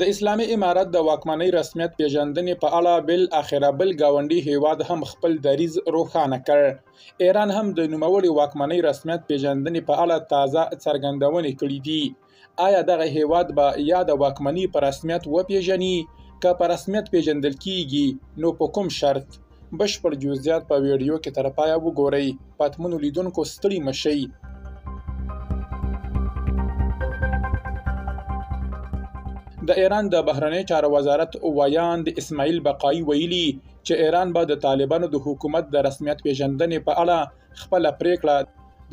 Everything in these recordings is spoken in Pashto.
د اسلامي امارت د واکمنۍ رسمیت پیژندنې په اړه بالاخره بل ګاونډي هیواد هم خپل دریځ روښانه کړ. ایران هم د نوموړي واکمنۍ رسمیت پیژندنې په اړه تازه څرګندونې کړې دي. آیا دغه هیواد به یاده واکمني په رسمیت وپیژني؟ که په رسمیت پیژندل کیږي نو په کوم شرط؟ بشپړ جزئیات په ویډیو کې تر پایه وګورئ. پتمنو لیدونکو ستړي مشئ. د ایران د بهرنیو چارو وزارت ویاند اسماعیل بقایي ویلي چې ایران به د طالبانو د حکومت د رسمیت پیژندنې په اړه خپله پریکړه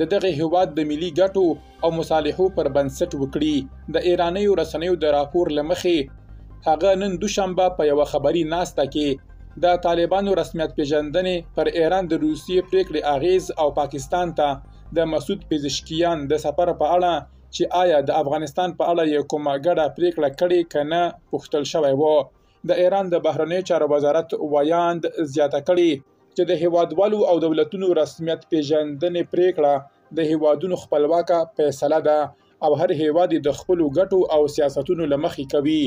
د دغه هیواد د ملي ګټو او مصالحو پر بنسټ وکړي. د ایرانیو رسنیو د راپور له مخې، هغه نن دوشنبه په یوه خبري ناسته کې د طالبانو رسمیت پیژندنې، پر ایران د روسیې پریکړې اغیز او پاکستان ته د مسعود پزشکیان د سفر په اړه چې آیا د افغانستان په اړه یې کومه ګډه پریکړه کړې که نه، پوښتل شوی و. د ایران د بهرنیو چارو وزارت ویاند زیاته کړې چې د هیوادوالو او دولتونو رسمیت پیژندنې پریکړه د هیوادونو خپلواکه فیصله ده او هر هیواد یې د خپلو ګټو او سیاستونو له مخې کوي.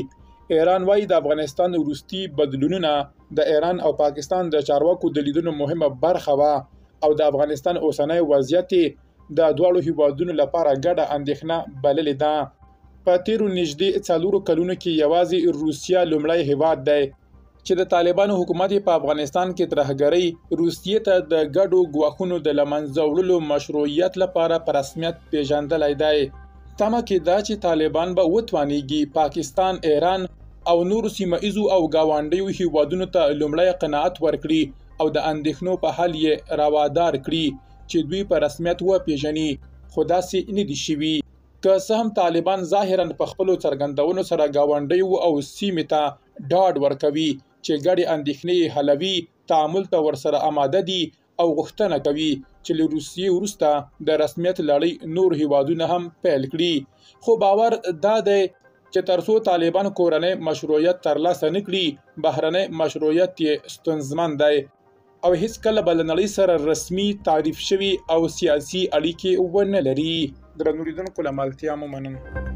ایران وايي، د افغانستان وروستي بدلونونه د ایران او پاکستان د چارواکو د لیدنو مهمه برخه وه او د افغانستان اوسنی وضعیت یې د دواړو هیوادونو لپاره ګډه اندېښنه بللې ده. په تیرو نږدې 4 کلونو کې یوازې روسیه لومړی هیواد دی چې د طالبانو حکومت یې په افغانستان کې ترهګرۍ روسیې ته د ګډو ګواښونو د له منځه وړلو مشروعیت لپاره په رسمیت پیژندلی دی. تمه کېده چې طالبان به وتوانیږي پاکستان، ایران او نورو سیمه ایزو او ګاونډیو هیوادونو ته لومړی قناعت ورکړي او د اندېښنو په حل یې راوادار کړي چې دوی په رسمیت وپیژني، خو داسې نه دي شوي. که څه هم طالبان ظاهراً په خپلو څرګندونو سره ګاونډیو او سیمې ته ډاډ ورکوي چې ګډې اندېښنې یې حلوي، تعامل ته ورسره اماده دي او غوښتنه کوي چې له روسیې وروسته د رسمیت لړۍ نور هیوادونه هم پیل کړي، خو باور دا دی چې ترڅو طالبان کورنی مشروعیت ترلاسه نه کړي، بهرنی مشروعیت یې ستونزمن دی او هیڅ کله به له نړۍ سره رسمي تعریف شوي او سیاسي اړیکې ونه لري. درنو لیدونکو له ملتیا مو مننه.